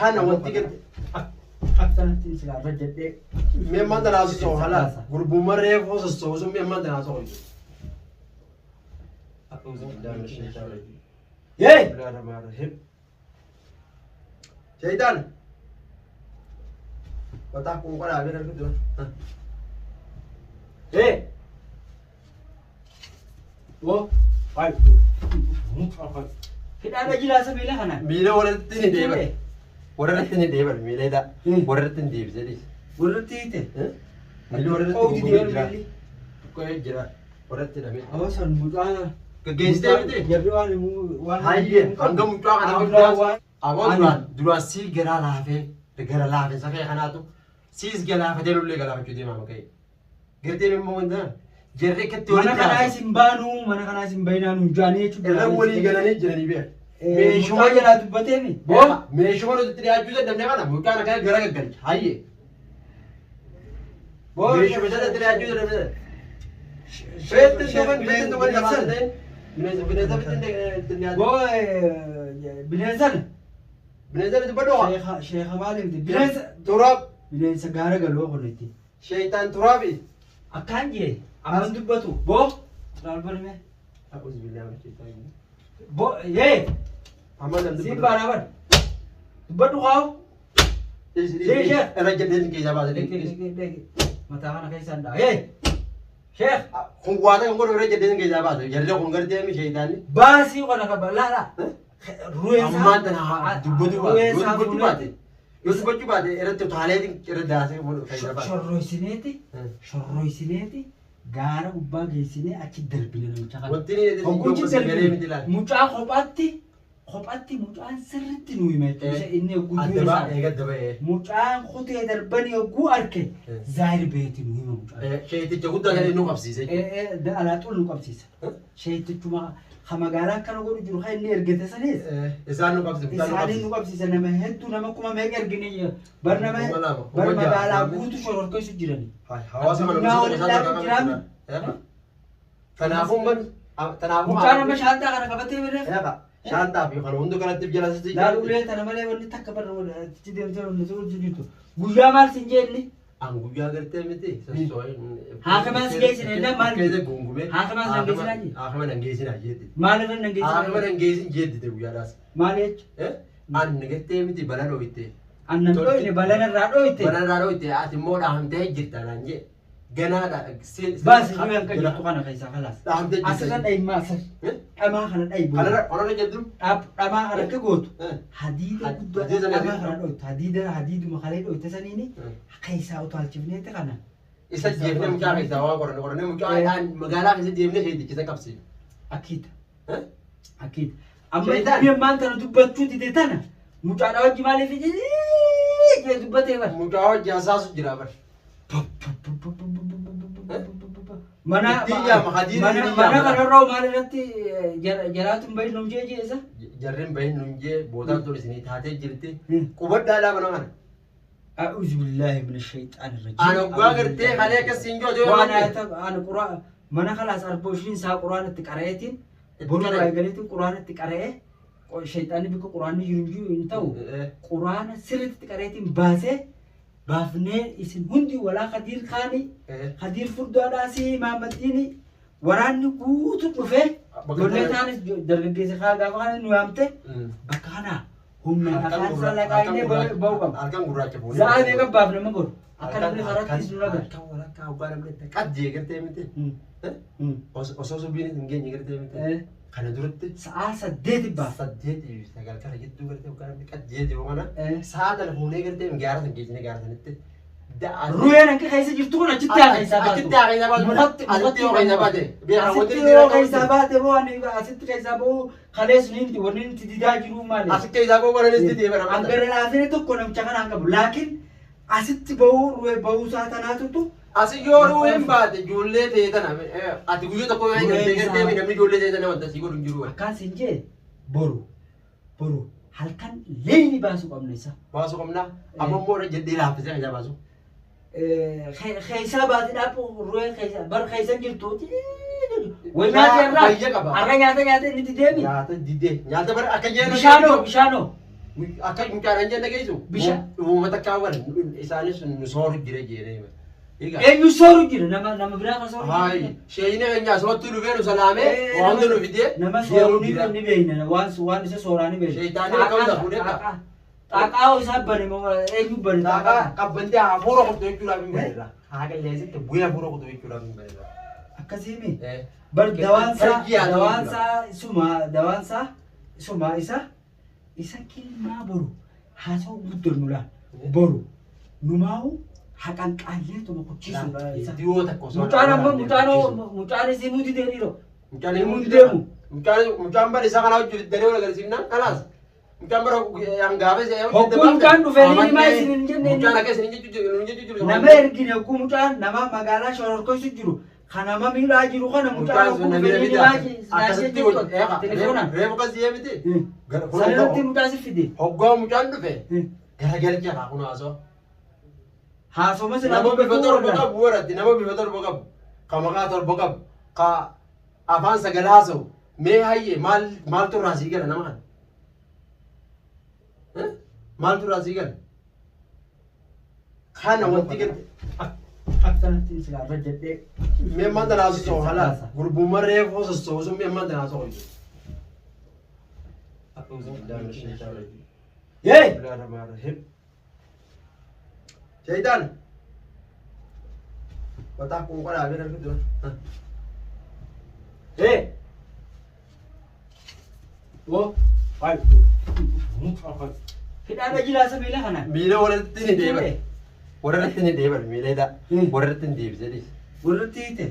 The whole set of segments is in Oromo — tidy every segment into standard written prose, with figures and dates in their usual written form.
Kana wanti garte Akkanatti silaa irra jedhee. Mee ammaan tanaa sossoo hala gurbummaa reefuu sossoo sun mee ammaan tanaa sossoo. Yee! Shaytaan. Mataa kun qodaa bira argitu. Yee! Wo! Ay! Hidhaadha jiraa isa miila kanaan. Miila warratti ni deeban. Warratti ni deeban miila hidhaa. Warratti ni deebisee dhiise. Warratti hiite. Miilli warratti Qawwii gugee deeman jira. miilli. Qo'ee jira. Warratti hidhamee. Awwa san mucaa. Gaggeessitee miti? Jarri waan waan. Hayyee hanga mucaa kana Abdulaa waan. Aboo duraan duraan sii garaa laafee gara laafee safee kanaatu siis galaafatee lollee galaafachuu deemaa maqee. Gartee immoo wanta jarri akkatti Mana walitti kanaa haasa'u. isin baanuu mana kanaa isin bayinaa nuun jaanii jechuudha. Irra walii galanii jiranii beeku. Meeshuma jalaa dubbateemi. Boo meeshuma nuti itti dhiyaachuu dadhabne kana mucaan akkana gara gaggalcha. Hayyee. Boo Meeshuma sana itti dhiyaachuu dadhabne. Feetti tuban feetti tuban lafaa ta'in bineensa bineensa feetti itti dhiyaatu. Boo bineensan. Bineensa dubbadhu haa. Sheekha sheekha maali miti bineensa Turaab bineensa gaara galoo kun itti. Sheeytaan turaabi. Akkaan jee amman dubbatu boo xiraal barme A'uuzu billaahi mina sheeytaani rajiim. boo yee Amma nan siin dubbadhu. baanaa bar dubbadhu kaawu. Sheekh. Irra jedhee sin keessaa baase. Mataa kana keessaan dhaa. Yee sheekh Kun waa ta'e kun irra jedhee sin keessaa baase. Jarri kun gartee mi sheeytaanni. Baasii kana qaba laa laa. Ruwee Ammaan tana dubbatu baate. Yoo dubbachuu baate. Yoo dubbachuu baate irratti utaalee irra daasee keessaa baase. Shorroysineeti shorroysineeti gaara gubbaa geessinee achi darbine namicha kana. Wanti inni Hogguuchi galee darbine miti laala. Mucaa kophaatti kophaatti mucaan sirriitti nu hima jechuudha. Inni hogguu Adda du'e baa isaa. eega adda ba'ee. Mucaan kutee darbanii hogguu arke zaayir beeti nu hima mucaan. Sheeyticha guddaa kan inni nu qabsiise. Alaaxuun nu qabsiisa. Sheeytichuma ha magaalaa akkana godhu jiru kan inni ergate sanis Isaan nu qabsiise. Mucaan nu isaaniin nu qabsiise. qabsiisa. Nama hedduu nama kuma meeqa ergine bar nama 2000, bar 6000. Magaalaa guutu shororkeessu jirani. Hawaasa mana Addunyaa waliin ilaalu jiraami. Kanaafuu man kanaafuu Mucaan amma shaantaa kana qabatee bira. Shaantaa fi kana hundi kanatti jala sitti. Laalu ulee tana malee wanni takka barra achi deemtee wanni sun jirtu. Guyyaa maal sin jeenni? An guyyaa gartee miti. Haakamaan si geessine jennaan maal? Keessa gungumee. Haakamaan si geessinaa jee? Haakama nan geessinaa jeetti. Maal irra nan Haakama geessinaa? nan geessin jeetti guyyaadhaas. Maal jechuudha? An gartee miti bala dhooyte. Annan dhoyne balana irraa dhoyte. Bala irraa dhooyte ati immoo dhahamtee jirta naan jee. Ganaadha. Baasi ruween kan jirtu kana keessaa kalaas. Dhahamtee jirta. Asirra dhayi asir. Dhamaa kana dhayi booda. Kanarra kanarra jedhu. Dhamaa kana akka gootu. Hadiida guddaa Hadiida sana dhamaa kana dhoyte. Hadiida hadiiduma kalee dhoyte saniini keessaa utaalchifneeti kana. Isa jeefnee mucaa keessaa waan qoranne qorannee mucaa magaalaa keessa deemnee sheetichisa qabsiifne. Akkiita. Akkiita. Amma Shaytaan. dubbii ammaan tana dubbachuu dide tana mucaadha wajji maaliif jee dubbatee bara. Mucaa wajji hasaasu jira bar. Mana Ittiin yaama, hadiida mana ittiin mana yaama. kanarraa maal irratti jalaatu hin bahin nuun jee jee isa. Jarreen bahin nun jee bootaan tun isinii taatee jirti. Qubadhaadhaa mana kana. أعوذ بالله من الشيطان الرجيم. Ani waggaa gartee kalee akkas siin jiru yoo وأنا ta'e. أنا قرآن mana kalaas arboo isaa quraan itti qara'eetiin boru qara'e. irraa eegaleetiin quraan itti qara'ee shayxaanni bikka quraanni jiru hin jiru hin ta'u quraana sirriitti itti qara'eetiin baasee baafnee isin hundi walaa Khadiir kaanii Khadiir furdaadhaasii Mahammadiini waraanni guutu dhufee Bakka ijoollee kana- taanis dargaggeessa kaa gaafa kana nu yaamte bakka kana humna afaan isaa laqaa'inee ba'uu qaba. Halkan gurraacha fuunee. Za'aa meeqa baafne ma godhu akka namni karattis nu agarra. Halkan walakkaa hoggaa namni itti qajjee gartee miti. Osoo subiin hin geenye gartee miti. Kana duratti Sa'aa 8 baaf. 8 fi 9 kana gidduu gartee hoggaa namni qajjee jiru kana sa'a kana fuunee gartee gaara san geessine gaara sanitti. Ruween akka keessa jirtu kun achitti haa keessaa baatu. Achitti haa keessaa baatu. Mukatti Asitti yoo keessaa baate. Asitti yoo keessaa baate moo ani asitti keessaa ba'uu kalees ni wanni nuti didaa jiru maali? Asitti keessaa ba'uu baranis didee bara. An gara laafina tokko namicha kanaan qabu. Laakiin asitti ba'uu ruwee ba'uu isaa tanaatutu Asi yoo ruween baate ijoollee ta'e tana ati guyyaa tokko yoo eegalte gartee namni ijoollee ta'e tana wanta sii godhu hin jiru. Akkaan siin jee boru boru halkan leeyni baasuu qabna isa. Baasuu qabna. Amma immoo irra jedhee laaffisee kan baasu. Keessaa baate dhaabbu ruwee keessa bar keessa jirtu. Way nyaata irraa Fayya qaba. har'a nyaata nyaata inni didee mi? Nyaata didee. Nyaata bara akka jedhan. Bishaanoo bishaanoo. Akka mucaan jenne geessu. Bishaan. Uummata kaawwan isaanis nu sooru jira jedhee. Eenyu sooru jira nama biraa kan sooru Hayi jira. sheeyine keenya asumatti dhufee nu salaamee waan hunda nu fidee Nama deemuu sooru ni jira. ni beekna waan isa sooraa ni beekna. Sheeyitaanii akka hunda fuudhee qaba. Xaaqaa isaa bane moo eenyu bane Xaaqaa xaaqaa? qabbantee hafuura kutu jechuudhaaf hin bareeda. Haa qilleensatti bu'ee hafuura kutu jechuudhaaf hin bareeda. Akkasii mi? Bar dawaansaa isuma dawaansaa isuma isa kilmaa boru haasa'u guddannu laal boru numaa'u haqan qaallee tuma kuchisuudha isa. Dhiyoo takka osoo Mucaan amma mucaan isii muti deeriiroo. Mucaan Himuu deemu. Mucaan bara isaa kana hojjetu daree wal agarsiifnaan kalaas. Mucaan bara hangaafa isaa Hogguu mucaan dhufee ni himaa isin hin jenne. Mucaan akka isin hin jechuu jiru. Nama ergine hogguu mucaan nama magaalaa shororkeessu jiru kan nama miidhaa jiru kana mucaan hogguu dhufee ni himaa Akkasitti telefoonaan. Reefu kasii miti. Sanarratti mucaa si fide. Hoggaa mucaan dhufe garagalcha haa kun haasoo. Haasoma silaa Nama bifa torba qabu warratti nama bifa torba qabu ka maqaa torba qabu ka afaan sagal haasa'u mee hayyee maaltu irraa sii gala nama kana? Maaltu irraa sii gala? Kana wanti gadi Akkanatti silaa irra jedhee. mee maanta naa soso'u halaas gurbummaa reefuu soso'u sun mee maanta naa so'u. Yee! Shaytaan! Mataa kun qodaa bira dura. Hey! Wo! Ay! Hidhaan jilaasa miila kana. Miila warratti ni deeban. Warratti ni deeban miila hidhaa. Warratti ni deebisee dhiise. Warratti hiite.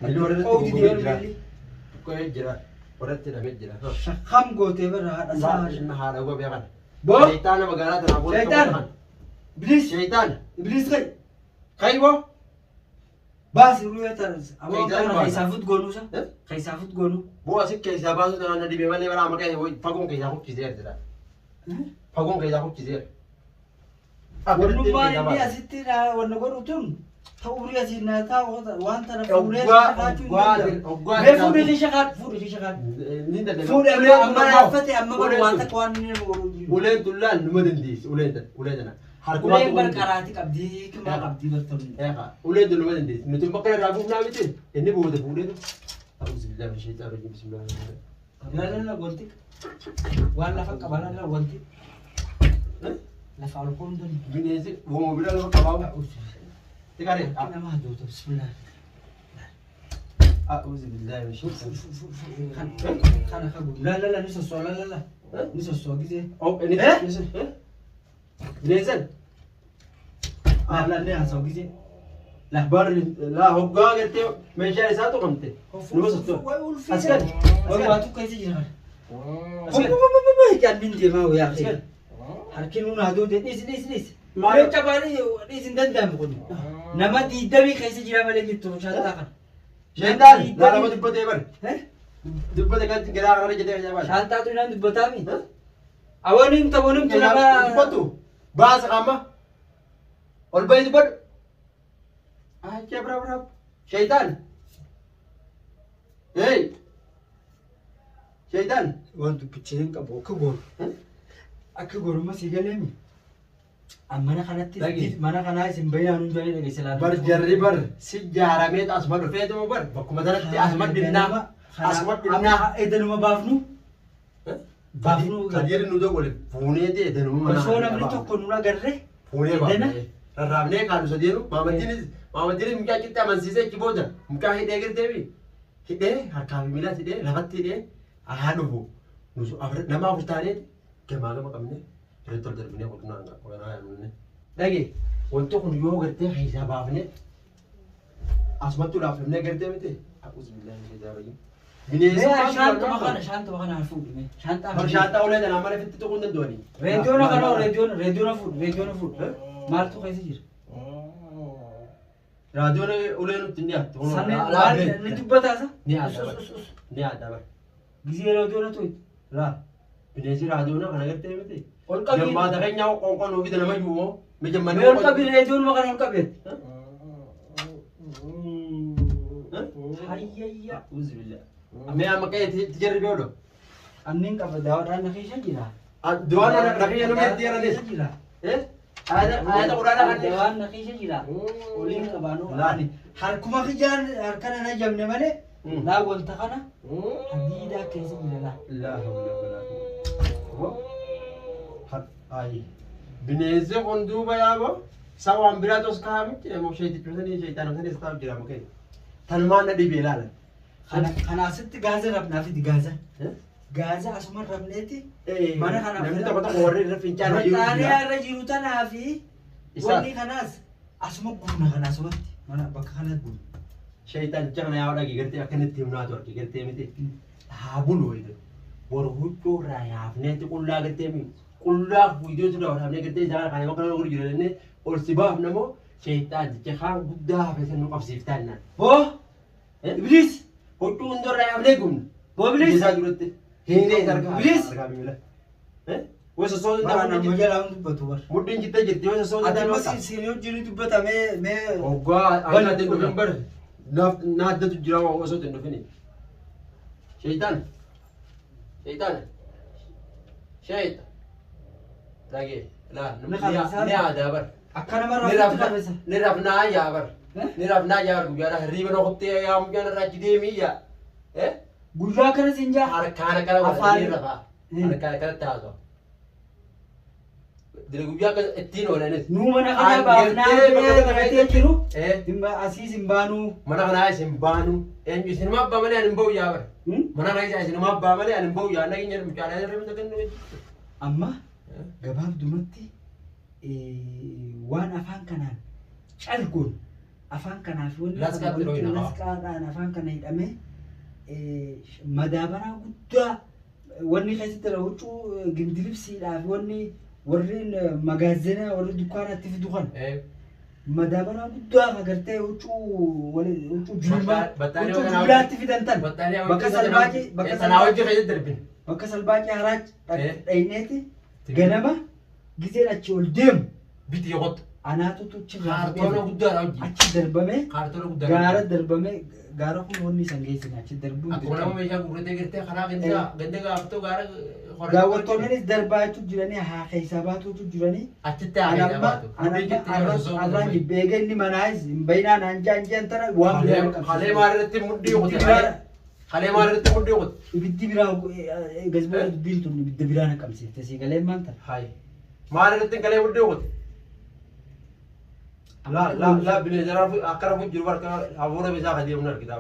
Miilli warratti Qoodi gugubee deeban jira. miilli. Qo'ee jira. Warratti hidhamee jira. Shakkam gootee bara haadha isaa. Ilma haadha gobee kana. Boo! Shaytaana magaalaa tanaa booda. Shaytaan! Iblis! Shaytaan! Iblis kai! Kai boo! Baasi ruuya taras. Aboo Shaytaan kana baasa. keessaa fut goonuu isa. Keessaa fut goonuu. Boo asi keessaa baasuu tanaan na dhibee malee bara amma fagoon keessaa kuchiseera jira. Fagoon keessaa kuchiseera. Wannummaan inni asitti wanna godhu tun ta'uurii asii na taa'u waan tana fuudhee shaqaachuu hin danda'u. Mee fuudhee ni shaqaadhu fuudhee ni shaqaadhu. Fuudhee amma laaffate amma godhu waan takka waan inni nama godhu jiru. Uleen tullaan numa dandeessi uleen tana uleen tana. Uleen barqaraati qabdii hiikmaa qabdii bartoonni. Uleen tun numa dandeessi. Nuti bakka irraa buufnaa miti inni booda fuudhee A'uuzu billahi min shaytaani rajiim bismillaahi La wanti waan lafa qaba la wanti lafa ol koomdan. Bineensi uumama bira lafa qabaa. Tikaree. Nama hadoota bismillah. A'uuzu billahi min shaytaani. Kana kagu la la la ni sossoo la la la ni sossoo gisee. Oh, ini bineensan. La la ni haasa'u gisee. La barri la hoggaa gartee meeshaa isaa tuqamte. Numa sossoo. As gadi. Waatu keessa jira. As gadi. Qalbiin deemaa wayaa. As gadi. Harki nuun hadoota dhiisi dhiisi dhiisi. Maal? Maal cabaanii dhiisi hin danda'amu kun. Nama 20 keessa jira malee jirtu shaantaa kana. Shaytaan laa lama dubbatee bari. Dubbate kan garaa kana jedhee jedhee bari. Shaantaatu inaan dubbataami. Awwaaniin taphoonimtu nama. Dubbatu baasa qaama. Ol bahii dubbadhu. Acha bira bira. Shaytaan. Hey. Shaytaan. Waan dubbicha hin qabu akka goonu. Akka goonu masii galeemi. Mana kanatti mana kanaa isin bayyaan hundee dhageesse laata. Bar jarri bar si jaaramee asuma dhufeetuma bar bakkuma sanatti asuma dhinnaa. Asuma dhinnaa. Edanuma baafnu. Baafnu. Kajeelli nu tokko fuunee ta'e edanuma mana. Osoo namni tokko nu agarre. Fuunee baafnee. Rarraabnee kaanu sadeenu maamaddiinis mucaa citti amansiisee achi booda mucaa hidhee girteefi hidhee harkaa fi miilas hidhee lafatti hidhee haa dhufu nama afur taanee gamaa gama qabnee irratti ol darbinee qulqullina yaadne. Dhage wanti kun yoo gartee keessaa baafnee asumatti ulaafnee gartee miti a'uuzu billaahi min shaytaani rajiim. Bineensi Shaantuma kana shaantuma kana fuudhu mee shaantaa. Bar shaantaa ulee tanaan mana fitti tuquu hin danda'ani. Reediyoona kana reediyoona reediyoona fuudhu reediyoona fuudhu. Maaltu keessa jira? Raadiyoon ulee nutti hin dhiyaattu. Sanni maal ni dubbataasa? Ni adda bar. Ni adda bar. Gisee reediyoona tuyi. Laa bineensi raadiyoona kana gartee miti. Ol qabii. Jammaata keenya qoonqoo nuu fida nama juumoo. Mijammanni Mee ol qabii reediyoonuma kana ol qabee. Hayyayya. Mee amma qe'ee itti jarri beeku. Anniin qaba daawwadhaan na keessa jira. Dawaan naqiya nama itti yaranis. Ayata quraanaa kan Dawaan naqiisha jira. Oliin qabaanuu. Harkuma kiyyaan harkana na jabne malee laa wanta kana hadiidaa keessa jira laa. Laa hawla walaa quwwata. Bineensi kun duuba yaaboo isa waan biraa tos kaa'amitti immoo sheetichumsanii sheexaanumsanii taa'u jira mukkeen. Tanumaan na dhibee ilaalan. Kana asitti gaaza rabnaa fidi gaaza. Gaaza asuma rabneeti mana kana Namni tokko tokko warri irra fincaan jiru. Baxaariyaa irra jiru tanaa fi wanni kanaas asuma guuna kana asumatti mana bakka kana guuna. Sheexaanicha kana yaa'u dhagee gartee akkanitti himnaatu arge gartee miti. Haa bulu wayita. Boru huccuu irraa yaafneetti qullaa gartee miti. Qullaa fuudhee tura waraabnee gartee isaa kana bakka nama gurguru jennee ol si baafna moo sheexaanicha kaan guddaa hafe san nu qabsiiftaa jennaan. Boo! Ibliis! Huccuu hunda irraa yaafnee gubna. Boo Ibliis! Isaa duratti. Hiinee isa argaa. Ibliis! Argaa miila. Way sossootu Bara hin nama taane. jalaa hin dubbatu bara. Mudhiin jittee jirti way sossootu hin Ati taane. amma siin wajjin dubbata mee mee. Hoggaa akka ati hin dhufin bar naaddatu jira waan osoo hin dhufini. Sheeytaan. Sheeytaan. Sheeyta. Dhagee. Laa ni aadaa bar. Akka nama rafutti qabesa. Ni rafnaa yaa bar. Ni rafnaa yaa bar guyyaadhaa hirriiba na kuttee yaa mucaan irraa achi deemii yaa. Guyyaa kana siin jaa. Harkaan akkana Afaan- godhatanii rafaa. Harkaan akkanatti haasawa. Dira guyyaa akka ittiin oolanis. Nuu mana kana An baafnaa gartee bakka kana garatee jiru. Asiis hin baanuu. Mana kanaa isin baanu. Eenyu isinuma abbaa malee ani hin ba'u yaa bara. Mana kanaa isa isinuma abbaa malee ani hin ba'u yaa nageenya mucaadhaa irra mita kennu. Amma gabaabdumatti waan afaan kanaan calgoon afaan kanaa fi wanni Lasqaatti kana walitti dhooyna. lasqaadhaan afaan kana hidhamee madaabaraa guddaa wanni keessatti irra huccuu gindilibsiidhaa fi wanni warri magaazina warri dukkaanaatti fidu kana madaabaraa guddaa agartee huccuu huccuu julmaa huccuu jumlaatti fidan tan bakka salbaaqii bakka Sanaa hojii keessatti darbin. bakka salbaaqii haraach dhayneeti ganama gizeen achi ol deemu Biti yoqottu. anaatutu achi Kaartoona guddaadha hojii. achi darbamee Kaartoona guddaadha. gaara darbamee gaara kun wanni isan geessine achi darbuun Akkuma nama meeshaa gurguratee gartee karaa ganda ganda gaafatoo gaara daawwattoonnis darbaa jechuun jiranii haa keessaa baatu jechuun jiranii Achitti haa keessaa baatu. Anamma arraan jibbeega inni manaayis hin bayinaa naan jaan jaan tana waan biraa qabsiisa. Halee maalirratti mudhii qote? Halee maalirratti mudhii qote? Ibiddi biraa gazboota dubbiin tun ibidda biraa na qabsiifte sii galee maal ta'a? Hayi. Maalirratti galee mudhii qote? La la la bineensa akka rafu jiru barka hafuura isaa kan deemu argita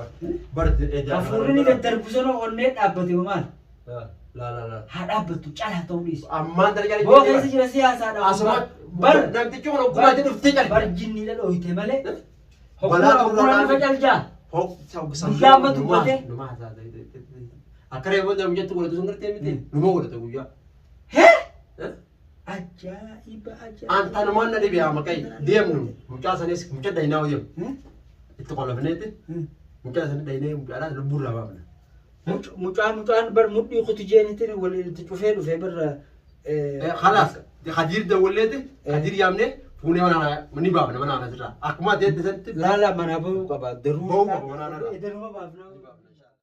bar. Hafuurri ni daddarbu sana onnee dhaabbate maal? La la la. Haa dhaabbattu calaa ta'uu dhiisu. Ammaan tana cala. Boo keessa jira siyaasaadha. Asuma bar namtichi kun oggumaatti dhuftee cala. Bar jinniidha dhooyte malee. Balaa Hoggura nufa calcaa. Guyyaa amma dubbate. Akka reefu namni jettu godhatu sun gartee miti. Numa godhata guyyaa. Hee? Ajaa'iba ajaa'iba. Antanumaan na dhibee amma kai deemnu mucaa sanis mucaa dainaa deemu. Itti qolofneeti mucaa sanis dainee mucaadhaan lubbuurraa baafna. Mucaan bar mudhii kutu jeenitiin walitti cufee dhufee barra. Khalaas Khadiir dawwalleeti Khadiir yaamnee fuunee mana ni baafna mana kana sirraa akkuma adeemte sanitti. Laala manaa bahuu qaba. Daruu. Bahuu qaba mana kana. Daruma baafna. Ni baafna.